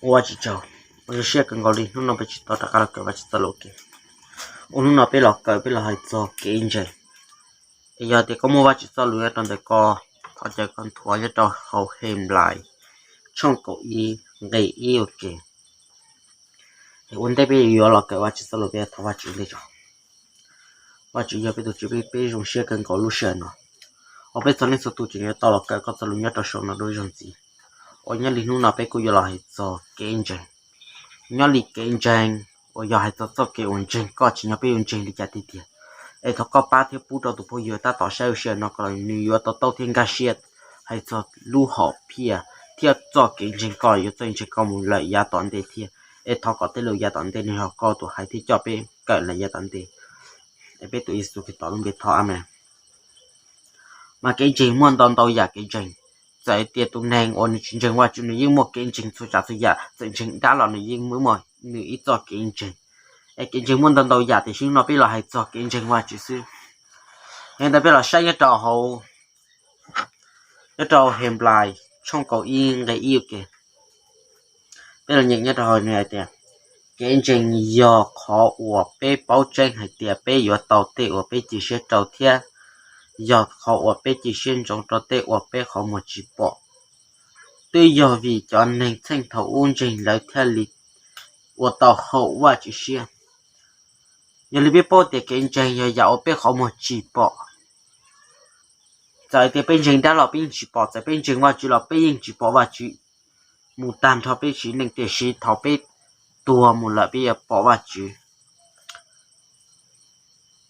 Ua tsis tsaug, ua zoo siab kawg nkaus li hnub no peb tsis tau rov qab los kawm Vajtswv txoj lus ua ke. Ua hnub no peb los kawm, peb los hais txog kev ntseeg. Es yog tias koj muaj Vajtswv txoj lus nyob rau ntawm koj, thov caw koj nthuav nyob rau hauv Henplais tshooj kaum ib nqe ib ua ke. Es ua ntej peb yuav los kawm Vajtswv txoj lus, peb thov Vajtswv ua ntej tso. Vajtswv yog peb tus Tswv, peb zoo siab kawg nkaus lub sij hawm no uas peb txhua leej txhua tus tseem yuav tau los kawm koj txoj lus nyob rau saum no dua ib zaug ntxiv. Uas nyob li hnub no peb kuj yuav los hais txog kev ntseeg. Nyob li kev ntseeg uas yog hais txog txoj kev uas ntseeg koj tsim nyog peb yuav ntseeg li cas tiag tiag. Es thov koj pab thiab pub rau tus phooj ywg tab tom saib lub sij hawm no kom nws yuav to taub thiab nkag siab hais txog lub hom phiaj thiab txoj kev ntseeg koj yuav txawj ntseeg koj mus lawm yav tom ntej thiab. Es thov kom tej lus yav tom ntej nws yog koj tus hais thiab coj peb kawm lawm yav tom ntej. Es peb tuav Yexus Khetos lub npe thov, amees. Mas kev ntseeg muaj ntau ntau yam kev ntseeg. Txawm tias tus neeg uas nws tsis ntseeg Vajtswv nws yeej muaj kev ntseeg txhua tsav txhua yam, txawm ntseeg dab los nws yeej muaj nws ib txoj kev ntseeg. Es kev ntseeg muaj ntau ntau yam tiam sis hnub no peb los hais txog kev ntseeg Vajtswv xwb. Yog li ntawd peb los saib nyob rau hauv, nyob rau Henplais tshooj kaum ib nqe ib ua ke. Peb los nyeem nyob rau hauv nws hais tias, kev ntseeg yog qhov uas peb paub tseeb hais tias peb yuav tau tej uas peb cia siab rau thiab yog qhov uas peb cia siab ntsoov rau tej uas peb qhov muag tsis pom. Twb yog vim cov neeg txheej thaum ub ntseeg lawv thiaj li ua tau haum Vajtswv siab. Yog li peb paub tias kev ntseeg yog yam uas peb qhov muag tsis pom. Txawm tias peb ntseeg dab los peb yeej tsis pom, txawm peb ntseeg Vajtswv los peb yeej tsis pom Vajtswv mus tag nrho peb sim neej, tiam sis thaum peb tuag mus lawm peb yuav pom Vajtswv.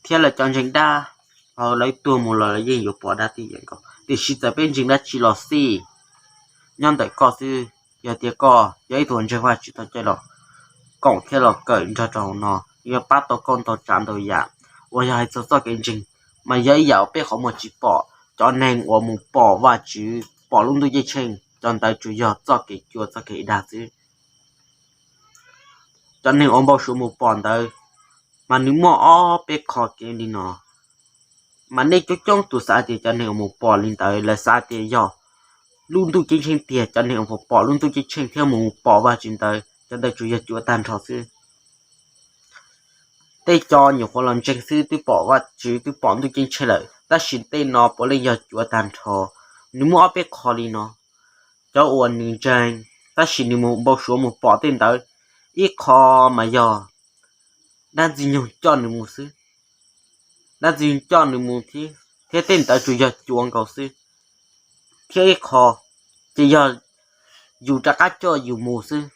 Thiab lawv cov ntseeg dab, lawv tuag mus los lawv yeej yuav pom dab tib yam nkaus. Tiam sis txawm peb ntseeg dab tsi los xij, nyob ntawm koj xwb. Yog tias koj yog ib tug ntseeg Vajtswv, thov caw los koom thiab los kawm nrog rau hauv no, yuav pab tau koj ntau tsav ntau yam. Uas yog hais txog txoj kev ntseeg, mas yog ib yam uas peb qhov muag tsis pom. Cov neeg uas mus pom Vajtswv, pom lub ntuj ceeb tsheej, cov ntawd tsuas yog txoj kev cua txoj kev dag xwb. Cov neeg uas npau suav mus pom ntawd, mas nws muaj ob peb qho kev li no. Mas nej coob coob tus xav tias cov neeg uas mus pom li ntawd lawv xav tias yog lub ntuj ceeb tsheej tiag, cov neeg uas pom lub ntuj ceeb tsheej thiab mus pom Vajtswv ntawd, cov ntawd tsuas yog cuav tag nrho xwb. Tej cov nyuam qhuav los ntseeg xwb twb pom Vajtswv twb pom ntuj ceeb tsheej lawm, tab sis tej no puav leej yog cuav tag nrho. Nws muaj ob peb qho li no. Cov uas nws ntseeg tab sis nws mus npau suav mus pom tej ntawd, ib qho mas yog dab ntxwg nyoog coj nws mus xwb, dab ntxwg nyoog coj nws mus thiab, thiab tej ntawd tsuas yog cuav nkaus xwb. Thiab ib qho ces yog yus rov qab coj yus mus xwb.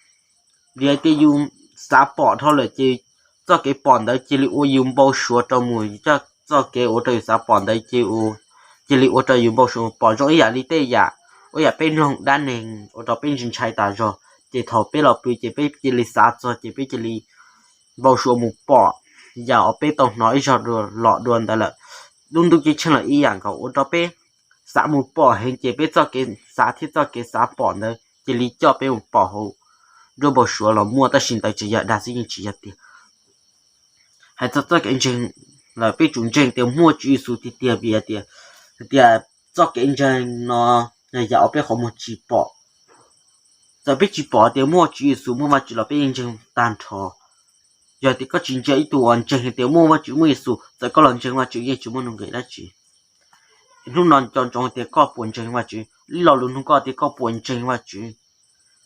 Vim hais tias yus xav pom dhau lawm ces txoj kev pom ntawd cia li ua yus npau suav rau mus, txoj kev ua rau yus xav pom ntawd cia li ua rau yus npau suav mus pom. Zoo ib yam li tej yam uas yam peb mloog dab neeg ua rau peb ntshai ntshai tas zog, ces thaum peb los pw ces peb cia li xav txog ces peb cia li npau suav mus pom yam uas peb tau hnov ib zaug los dua ntawd lawm. Lub ntuj ceeb tsheej los ib yam nkaus, ua rau peb xav mus pom heev ces peb txoj kev xav thiab txoj kev xav pom ntawd cia li coj peb mus pom hauv nruab npau suav los muaj, tab sis ntawd tsuas yog dag xwb, yeej tsis yog tiag. Hais txog txoj kev ntseeg lawm, peb tsum ntseeg tias muaj Tswv Yexus tiag tiag, vim hais tias, hais tias txoj kev ntseeg no yog yam uas peb qhov muag tsis pom. Txawm peb tsis pom tias muaj Tswv Yexus muaj Vajtswv los peb yeej ntseeg tag nrho. Yog tias koj tsis ntseeg, ib tug uas ntseeg tias muaj Vajtswv muaj Yexus, txawm koj los ntseeg Vajtswv yeej tsis muaj nuj nqis dab tsi. Hnub no nco ntsoov tias koj puas ntseeg Vajtswv, ib lo lus nug koj tias koj puas ntseeg Vajtswv.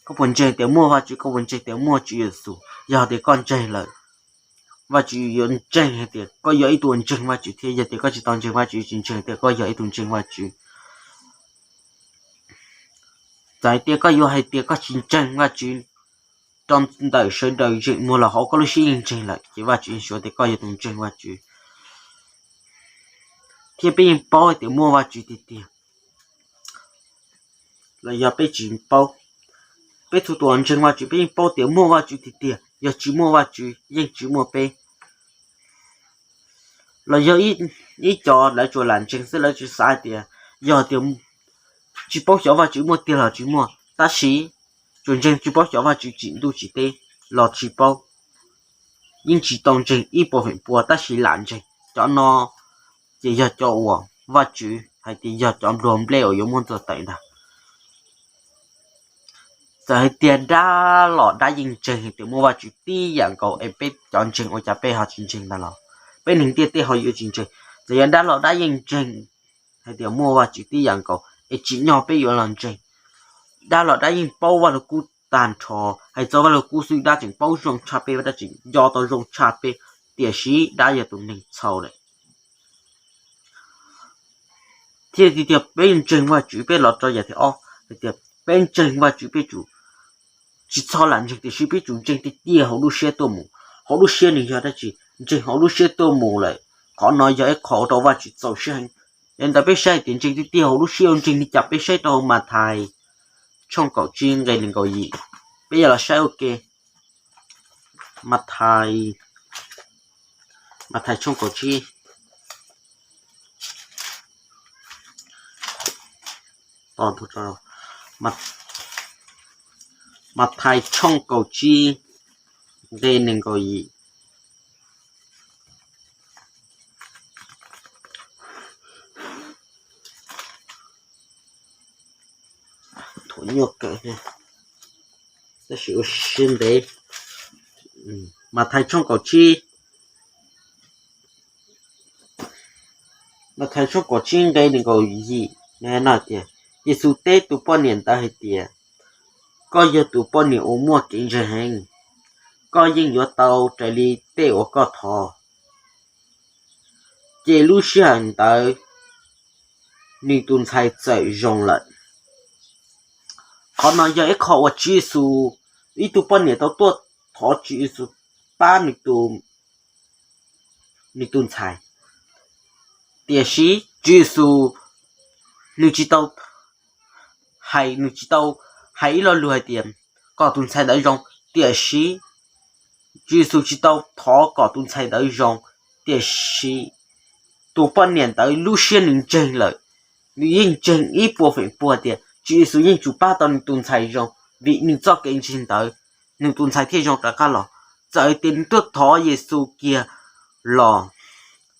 Koj puas ntseeg tias muaj Vajtswv, koj puas ntseeg tias muaj Tswv Yexus? Yog tias koj ntseeg lawm, Vajtswv yuav ntseeg hais tias koj yog ib tug uas ntseeg Vajtswv thiab. Yog tias koj tsis tau ntseeg Vajtswv, tsis ntseeg tias koj yog ib tug ntseeg Vajtswv. Txawm hais tias koj yuav hais tias koj tsis ntseeg Vajtswv, rau ntawm sawv daws zeem muag los hauv koj lub siab yeej ntseeg lawm, ces Vajtswv yeej suav tias koj yog tus ntseeg Vajtswv. Thiab peb yeej paub tias muaj Vajtswv tiag tiag los yog peb tsis paub. Peb txhua tus uas ntseeg Vajtswv peb yeej paub tias muaj Vajtswv tiag tiag, yog tsis muaj Vajtswv yeej tsis muaj peb. Los yog ib co lawv tsuas lam ntseeg xwb, lawv tsis xav hais tias, yog tias tsis paub xyov Vajtswv muaj tiag los tsis muaj, tab sis tsuas ntseeg tsis paub xyov Vajtswv tsim ntuj tsim teb los tsis paub, yeej tsis tau ntseeg ib puas feem pua tab sis lam ntseeg. Cov no ces yog cov uas Vajtswv hais tias yog cov npluag nplej uas yuav muab ntxuag tawm ntag. Txawm hais tias dab los dab yeej ntseeg hais tias muaj Vajtswv tib yam nkaus es peb cov ntseeg ua cas peb ho tsis ntseeg ntag los? Peb neeg ntiaj teb ho yuav tsis ntseeg. Txawm yog dab los dab yeej ntseeg hais tias muaj Vajtswv tib yam nkaus es tsim nyog peb yuav los ntseeg. Dab los dab yeej paub Vaj Lug Kub tag nrho, hais txog Vaj Lug Kub xwb dab tseem paub zoo tshaj peb, dab tseem nco tau zoo tshaj peb, tiam sis dab yog tus neeg txhaum lawm. Thiaj tias peb ntseeg Vajtswv, peb los rau yam thib ob hais tias peb ntseeg Vajtswv peb tsum tsis txhob lam ntseeg tiam sis peb tsum ntseeg tiag tiag hauv lub siab tuaj mus. Hauv lub siab nws yog dab tsi? Ntseeg hauv lub siab tuaj mus lawm, qhov no yog ib qho ua rau Vajtswv txaus siab heev. Yog li ntawd peb saib tias ntseeg tiag tiag hauv lub siab ua ntseeg li cas, peb saib rau hauv Mathais tshooj kaum tsib nqe nees nkaum yim. Peb yuav los saib ua ke. Mathais, Mathais tshooj kaum tsib, Mathais tshooj kaum tsib nqe nees nkaum yim. Thuam nyuaj kawg, tab sis ua siab ntev. Mathais tshooj kaum tsib, Mathais tshooj kaum tsib nqe nees nkaum yim no tias, Yexus teb tus poj niam ntawd hais tias, koj yog tus poj niam uas muaj kev ntseeg heev, koj yeej yuav tau raws li tej uas koj thov. Ces lub sij hawm ntawd nws tus ntxhais txawm zoo lawm. Qhov no yog ib qho uas Tswv Yexus, ib tug poj niam tau tuaj thov Tswv Yexus pab nws tus ntxhais. Tiam sis Tswv Yexus nws tsis tau hais, nws tsis tau hais ib lo lus hais tias kom tus ntxhais ntawd zoo. Tiam sis Tswv Yexus tsis tau thov kom tus ntxhais ntawd zoo, tiam sis tus poj niam ntawd lub siab nws ntseeg lawm, nws yeej ntseeg ib puas feem pua tias Tswv Yexus yeej tsum pab tau nws tus ntxhais zoo, vim nws txoj kev ntseeg ntawd nws tus ntxhais thiaj zoo rov qab los. Txawm tias nws tuaj thov Yexus kiag los,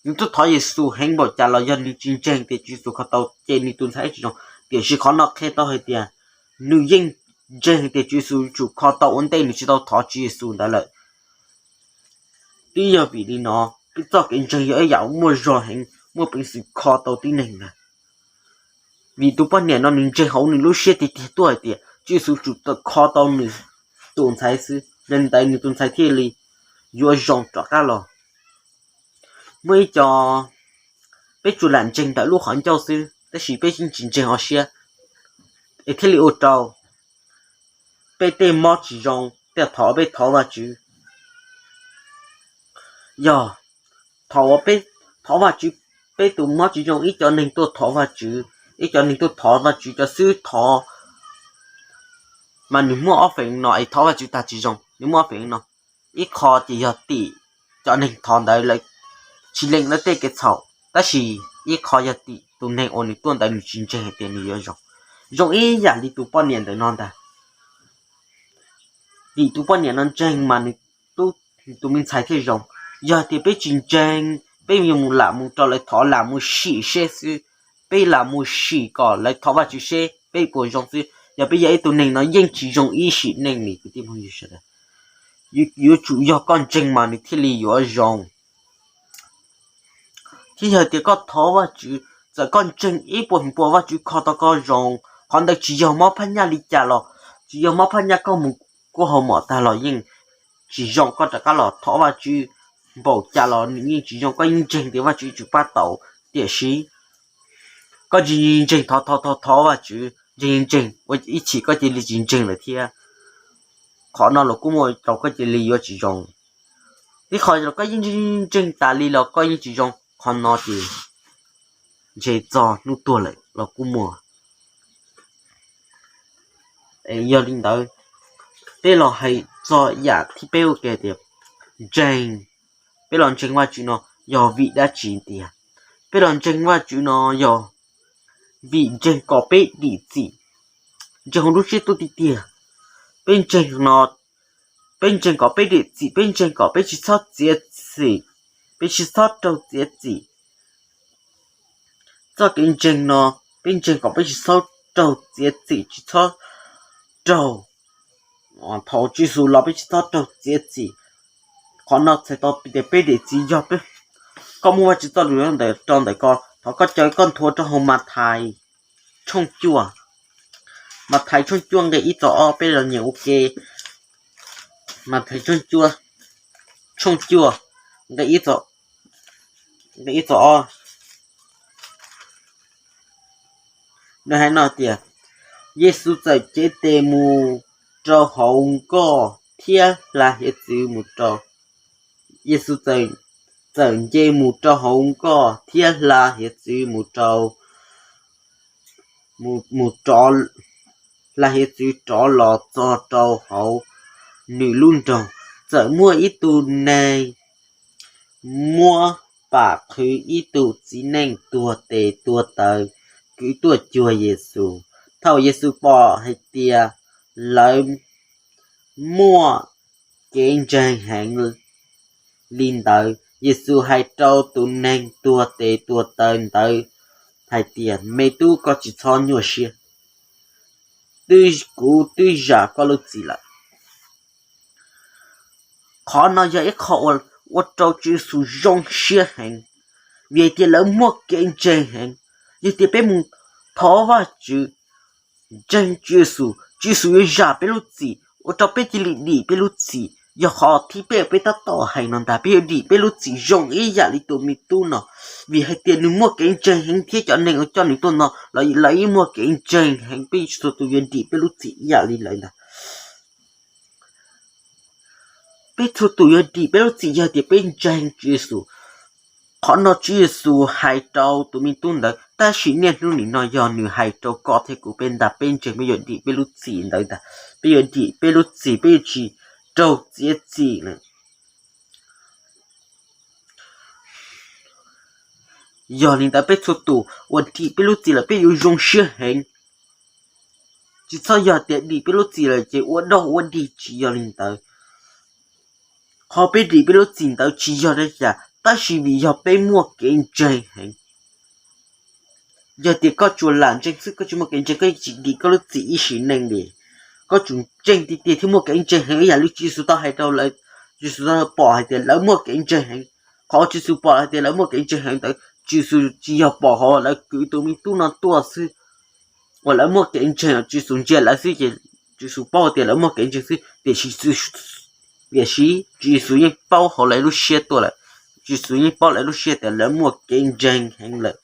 nws tuaj thov Yexus heev npaum cas los yog nws tsis ntseeg tias Tswv Yexus kho tau ces nws tus ntxhais tsis zoo. Tiam sis qhov no qhia tau hais tias nws yeej ntseeg tias Tswv Yexus tsum kho tau ua ntej nws tsis tau thov Tswv Yexus ntawd lawm. Twb yog vim li no, txoj kev ntseeg yog ib yam muaj zog heev, muaj peev xwm kho tau tib neeg ntag. Vim tus poj niam no nws ntseeg hauv nws lub siab tiag tiag tuaj hais tias Tswv Yexus tsum kho tau nws tus ntxhais xwb, yog li ntawd nws tus ntxhais thiaj li yuav zoo rov qab los. Muaj ib co peb tsuas lam ntseeg ntawm lub qhov ncauj xwb tab sis peb yeej tsis ntseeg hauv siab, es thiaj li ua rau peb tej mob tsis zoo, tej thov peb thov Vajtswv. Yog thaum uas peb thov Vajtswv, peb tus mob tsis zoo, ib co neeg tuaj thov Vajtswv, ib co neeg tuaj thov Vajtswv cov xwb thov, mas nws muaj ob feem no es thov Vajtswv tag tsis zoo, nws muaj ob feem no. Ib qho ces yog tim cov neeg thov ntawd lawv tsis lees lawv tej kev txhaum, tab sis ib qho yog tim tus neeg uas nws tuaj ntawd nws tsis ntseeg hais tias nws yuav zoo. Zoo ib yam li tus poj niam ntawm no ntag. Vim tus poj niam no ntseeg mas nws tus me ntxhais thiaj zoo. Yog tias peb tsis ntseeg, peb yuav mus lam mus rau lawv thov, lam mus sim seb xwb, peb lam mus sim kom lawv thov Vajtswv seb peb puas zoo xwb. Yog peb yog ib tug neeg no yeej tsis zoo ib sim neej li kwv tij phooj ywg sawv daws. Yuav tsum yog koj ntseeg mas nws thiaj li yuav zoo. Thiab yog tias koj thov Vajtswv, txawm koj ntseeg ib puas feem pua Vajtswv kho tau koj zoo, qhov ntawd tsis yog mob phaj nyaj li cas los, tsis yog mob phaj nyaj koj mus kuaj hauv mom tag los yeej tsis zoo, koj rov qab los thov Vajtswv npaum cas los nws yeej tsis zoo, koj yeej ntseeg tias Vajtswv tsum pab tau. Tiam sis koj tsis ntseeg, thov thov thov thov Vajtswv, ntseeg ntseeg ua ib chim koj cia li tsis ntseeg lawm thiab. Qhov no los kuj muaj rau koj cia li yuav tsis zoo. Ib qho los koj yeej ntseeg tas li los koj yeej tsis zoo, qhov no ces ntshe txog hnub tuag lawm los kuj muaj. Es yog li ntawd, peb los hais txog yam thib peb ua ke tias ntseeg, peb los ntseeg Vajtswv no yog vim dab tsi tiag? Peb los ntseeg Vajtswv no yog vim ntseeg kom peb dim txim, ntseeg hauv lub siab tuaj tiag tiag. Peb ntseeg no, peb ntseeg kom peb dim txim, peb ntseeg kom peb tsis txhob txiav txim, peb tsis txhob raug txiav txim. Txoj kev ntseeg no, peb ntseeg kom peb tsis txhob raug txiav txim, tsis txhob raug Thaum Tswv Yexus los peb tsis txhob raug txiav txim. Qhov no txhais tau tias peb niam txiv yog peb, koj muaj Vajtswv txoj lus ntawm rau ntawm koj, thov koj caw koj nthuav rau hauv Mathais tshooj cuaj. Mathais tshooj cuaj nqe ib txog ob peb los nyeem ua ke. Mathais tshooj cuaj, tshooj cuaj nqe ib txog, nqe ib txog ob. Nws hais no tias, Yexus txawm cev tes mus rau hauv nkoj thiab hla hiav txwv mus rau. Yexus txawm nce mus rau hauv nkoj thiab hla hiav txwv mus rau, mus, mus rov, hla hiav txwv rov los txog rau hauv nws lub nroog. Txawm muaj ib tug neeg muab pam qhwv ib tug txiv neej tuag tes tuag taw kwv tuaj cuag Yexus. Thaum Yexus pom hais tias lawv muaj kev ntseeg heev li ntawd, Yexus hais rau tus neeg tuag tes tuag taw ntawd hais tias, Me tub, koj tsis txhob nyuaj siab, twb, kuv twb zam koj lub txim lawm. Qhov no yog ib qho ua rau Tswv Yexus zoo siab heev, vim hais tias lawv muaj kev ntseeg heev. Yog tias peb mus thov Vajtswv, ntseeg Tswv Yexus, Tswv Yexus yuav zam peb lub txim, ua rau peb cia li dim peb lub txim. Yog qhov thib peb uas peb tab tom hais no ntag, peb yuav dim peb lub txim zoo ib yam li tus me tub no, vim hais tias nws muaj kev ntseeg heev thiab cov neeg uas coj nws tuaj no los lawv yeej muaj kev ntseeg heev. Peb txhua tus yuav dim peb lub txim ib yam li lawv ntag. Peb txhua tus yuav dim peb lub txim yog tias peb ntseeg Tswv Yexus. Qhov no Tswv Yexus hais rau tus me tub ntawd, tab sis niaj hnub nim no yog nws hais rau koj thiab kuv peb ntag. Peb ntseeg peb yuav dim peb lub txim ntawd ntag, peb yuav dim peb lub txim, peb yuav tsis raug txiav txim lawm. Yog li ntawd peb txhua tus uas dim peb lub txim lawm peb yuav zoo siab heev. Tsis txhob yog tias dim peb lub txim lawm ces ua dog ua dig, tsis yog li ntawd. Qhov peb dim peb lub txim ntawd tsis yog dab tsi, tab sis vim yog peb muaj kev ntseeg heev. Yog tias koj tsuas lam ntseeg xwb, koj tsis muaj kev ntseeg, koj yeej tsis dim koj lub txim ib sim neej li. Koj tsuas ntseeg tiag tiag thiab muaj kev ntseeg heev ib yam li Tswv Yexus tau hais rau lawv. Tswv Yexus tau pom hais tias lawv muaj kev ntseeg heev. Qhov Tswv Yexus pom hais tias lawv muaj kev ntseeg heev ntawd, Tswv Yexus tsis yog pom qhov uas lawv kwv tus me tub no tuaj xwb, uas lawv muaj kev ntseeg, Tswv Yexus ntsia lawv xwb ces Tswv Yexus paub tias lawv muaj kev ntseeg xwb. Tiam sis, tiam sis Tswv Yexus yeej paub hauv lawv lub siab tuaj lawm. Tswv Yexus yeej paub lawv lub siab tias lawv muaj kev ntseeg heev lawm.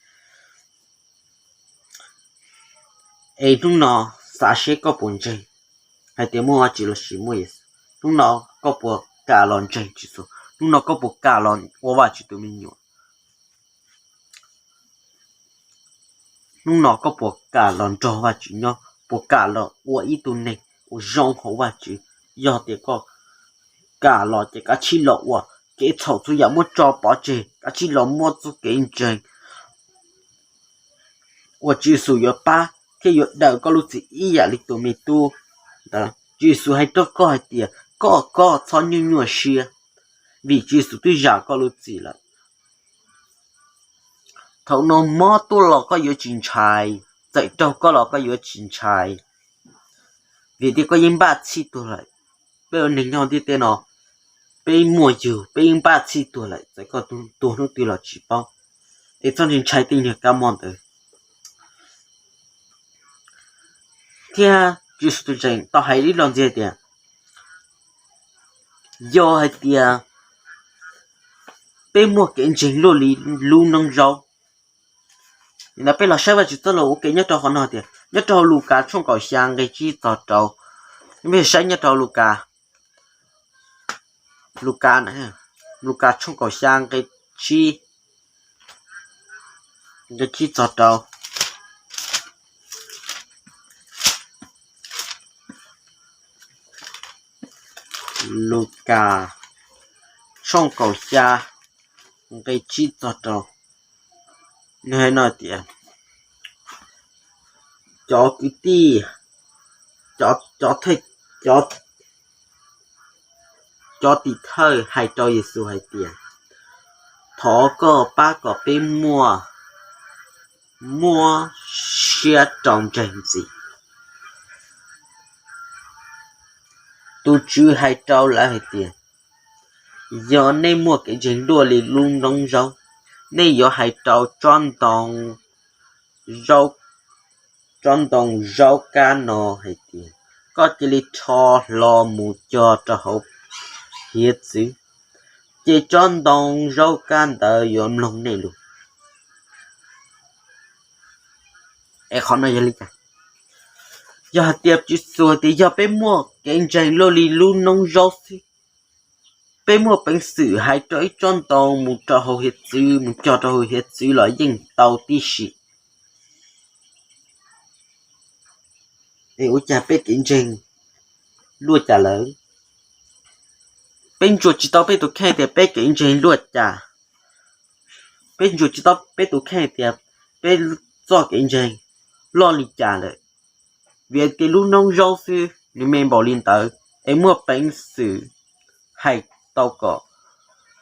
Es hnub no xav seb koj puas ntseeg hais tias muaj Vajtswv los sis muaj Yexus. Hnub no koj puas kam los ntseeg Tswv Yexus? Hnub no koj puas kam los ua Vajtswv tus me nyuam? Hnub no koj puas kam los nrog Vajtswv nyob, puas kam los ua ib tug neeg uas zoo hauv Vajtswv? Yog tias koj kam los ces kav tsij los ua, kev txhaum txhua yam muab tso pov tseg, kav tsij los muab txoj kev ntseeg uas Tswv Yexus yuav pab thiab yuav daws koj lub txim ib yam li tus me tub ntawd. Tswv Yexus hais rau koj hais tias koj, koj txhob nyuaj nyuaj siab, vim Tswv Yexus twb zam koj lub txim lawm. Thaum no mob tuaj los koj yuav tsis ntshai, txawm raug koj los koj yuav tsis ntshai, vim tias koj yeej npaj txhij tuag lawm. Peb ua neeg nyob ntiaj teb no, peb muaj yug peb yeej npaj txhij tuag lawm, txawm koj tuag hnub twg los tsis paub. Es txhob ntshai tej nyuag kab mob ntawd. Thiab Tswv Yexus tus ntseeg tau hais ib lo ntxiv tias, yog hais tias peb muaj kev ntseeg luaj li lub noob zaub. Nim no peb los saib Vajtswv txoj lus ua ke nyob rau qhov no tias, nyob rau Lukas tshooj kaum xya nqe tsib txog rau. Peb saib nyob rau Lukas, Lukas, Lukas tshooj kaum xya nqe tsib, nqe tsib txog rau. Lukas tshooj kaum xya nqe tsib txog rau. Nws hais no tias, cov kwv tij, cov, cov thawj, cov, cov tim thawj hais rau Yexus hais tias, thov koj pab kom peb muaj, muab siab rau ntseeg ntxiv. Tus Tswv hais rau lawv hais tias, yog nej muaj kev ntseeg luaj li lub noob zaub, nej yuav hais rau tsob ntoo zaub, tsob ntoo zaub kab no hais tias, koj cia li rho hlo mus cog rau hauv hiav txwv, ces tsob ntoo zaub kab ntawd yuav mloog nej lus. Es qhov no yog li cas? Yog hais tias Tswv Yexus tias yog peb muaj kev ntseeg luaj li lub noob zaub xwb, peb muaj peev xwm hais rau ib tsob ntoo mus rau hauv hiav txwv, mus cog rau hauv hiav txwv los yeej tau tib si. Es ua cas peb kev ntseeg luaj cas lawm? Peb ntsuas tsis tau peb tus kheej tias peb kev ntseeg luaj cas. Peb ntsuas tsis tau peb tus kheej tias peb txoj kev ntseeg loj li cas lawm. Vim tias lub noob zaub xwb nws me npaum li ntawd es muaj peev xwm hais tau kom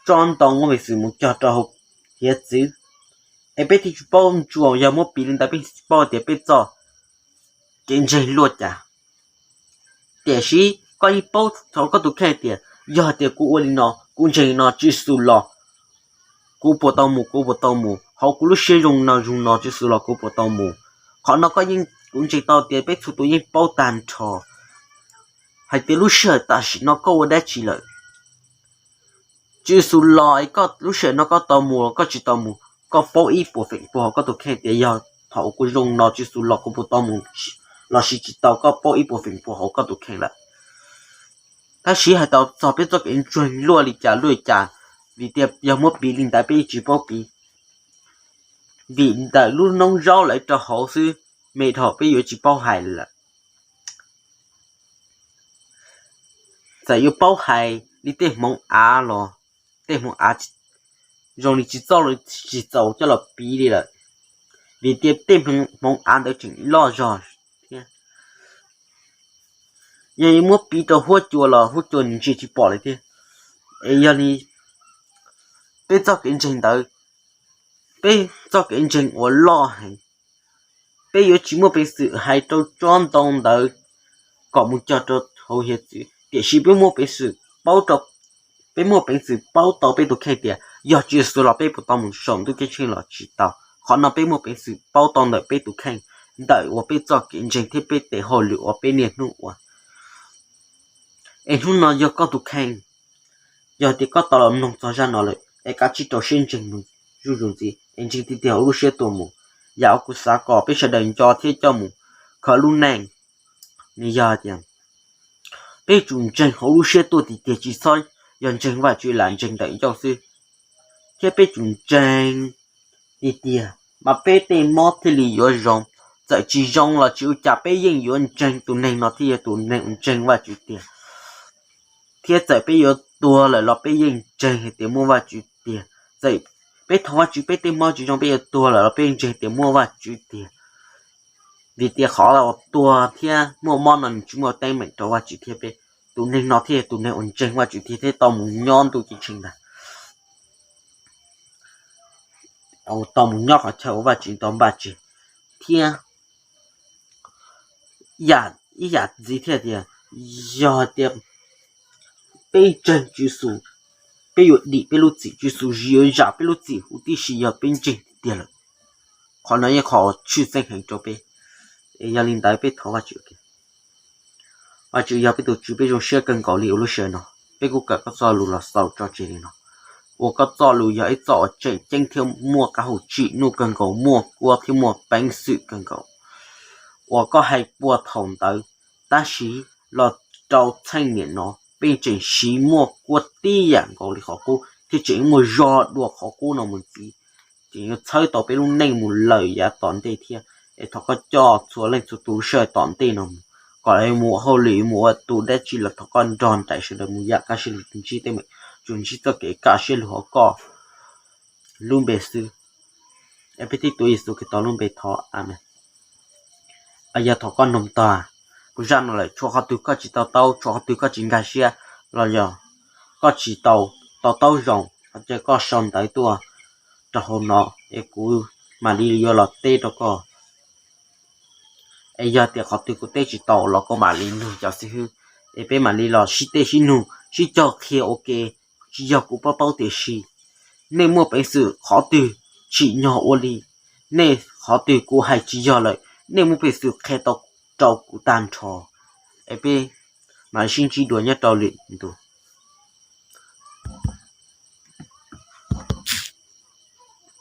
tsob ntoo muaj peev xwm mus cog rau hauv hiav txwv. Es peb thiaj tsis paub ntsuas, yog muab piv li ntawd peb tsis paub tias peb txoj kev ntseeg luaj cas. Tiam sis koj yeej paub tau koj tus kheej tias yog tias kuv ua li no, kuv ntseeg no, Tswv Yexus los kuv puas tau mus, kuv puas tau mus, hauv kuv lub siab zoo no zoo no, Tswv Yexus los kuv puas tau mus. Qhov no koj yeej, kuv ntseeg tau tias peb txhua tus yeej paub tag nrho hais tias lub sij hawm tam sim no koj ua dab tsi lawm, Tswv Yexus los es koj lub sij hawm no koj tau mus los koj tsis tau mus, koj paub ib puas feem pua hauv koj tus kheej tias yog thaum kuv zoo no Tswv Yexus los kuv puas tau mus los sis tsis tau, koj paub ib puas feem pua hauv koj tus kheej lawm. Tab sis hais tau txog peb txoj kev ntseeg luaj li cas luaj li cas, vim tias yog muab piv li ntawd peb yeej tsis paub piv, vim ntawm lub noob zaub lawv rau hauv xwb, me dhau peb yuav tsis paub hais lawm. Txawm yuav paub hais li tej hmoov av los tej hmoov av zoo li tsis txaus, tsis txaus coj los piv li lawm, vim tias tej hmoov av ntawd tseem loj zog thiab. Yog yuav muab piv rau huab cua los huab cua nws ntsia tsis pom li thiab. Es yog li peb txoj kev ntseeg ntawd, peb txoj kev ntseeg uas loj heev, peb yuav tsis muaj peev xwm hais rau tsob ntoo ntawd kom mus cog rau hauv hiav txwv, tiam sis peb muaj peev xwm paub rau, peb muaj peev xwm paub tau peb tus kheej tias yog Tswv Yexus los peb puas tau mus saum ntuj ceeb tsheej los tsis tau. Qhov no peb muaj peev xwm paub tau ntawm peb tus kheej, ntawm uas peb txoj kev ntseeg thiab peb tes hauj lwm uas peb niaj hnub ua. Es hnub no yog koj tus kheej, yog tias koj tau los mloog txog zaj no lawm es kav tsij rau siab ntseeg mus zuj zus ntxiv es ntseeg tiag tiag hauv lub siab tuaj mus. Yam uas kuv xav kom peb sawv daws nco thiab coj mus kho lub neej, nws yog tias peb tsum ntseeg hauv lub siab tuaj tiag tiag, tsis txhob yog ntseeg Vajtswv lam ntseeg ntawm ncauj xwb, thiab peb tsum ntseeg tiag tiag mas peb tej mob thiaj li yuav zoo. Txawm tsis zoo los tsis ua cas, peb yeej yuav ntseeg tus neeg no thiaj yog tus neeg uas ntseeg Vajtswv tiag. Thiab txawm peb yuav tuag lawm los peb yeej ntseeg hais tias muaj Vajtswv tiag. Txawm peb thov Vajtswv peb tej mob tsis zoo, peb yuav tuag lawm los peb yeej ntseeg tias muaj Vajtswv tiag. Vim tias qhov uas tuag thiab muaj mob no nws tsis muaj teeb meem rau Vajtswv thiab peb. Tus neeg no thiaj yog tus neeg uas ntseeg Vajtswv tiag thiab tau mus nyob ntuj ceeb tsheej ntag, tau mus nyob qhov chaw uas Vajtswv tau npaj tseg. Thiab ib yam ntxiv thiab tias, yog tias peb ntseeg Tswv Yexus, peb yuav dim peb lub txim, Tswv Yexus yuav zam peb lub txim huv tib si yog peb ntseeg tiag tiag lawm. Qhov no yeej qhov tshwj xeeb heev rau peb. Es yog li ntawd peb thov Vajtswv, Vajtswv yog peb tus Tswv, peb zoo siab kawg nkaus li ua lub sij hawm no. Peb kuj kawm koj txoj lus los xaus tso tseg li no, ua koj txoj lus yog ib txoj uas tseem ceeb thiab muaj qab hau tsim nuj kawg nkaus, muaj kuab thiab muaj peev xwm kawg nkaus. Uas koj hais puag thaum ntawd, tab sis los rau txheej niam no peb tseem siv muaj kuab tib yam nkaus li qhov qub thiab tseem muaj zog dua qhov qub no mus ntxiv, tseem yuav txhawb tau peb lub neej mus lawm yav tom ntej thiab. Es thov koj coj txhua leej txhua tus lub sij hawm tom ntej no mus, kom lawv mus ua hauj lwm, mus ua tus dab tsi los thov koj nrog nraim sawv daws mus yam kaj siab lug, ntsib teeb meem, tsuas ntsib txoj kev kaj siab lug hauv koj lub npe xwb. Es peb tib tuav Yexus Khetos lub npe thov, amees. Yog thov koj noog tag kuv zaj no lawm, tshuav qhov twg koj tsis to taub, tshuav qhov twg koj tsis nkag siab, los yog koj tsis tau to taub zoo, ces koj sau ntawv tuaj rau hauv no es kuv mam li yuav los teb rau koj. Es yog tias qhov twg kuv teb tsis tau los koj mam li nug cov xib hwb, Es peb mam li los sib teb sib nug sib cog qhia ua ke, tsis yog kuv paub paub tiam sis nej muaj peev xwm qhov twg tsim nyog ua li, nej qhov twg kuv hais tsis yog lawm nej muaj peev xwm qhia tau rau kuv tag nrho. Es peb mam li sib ntsib dua nyob rau lwm ntu.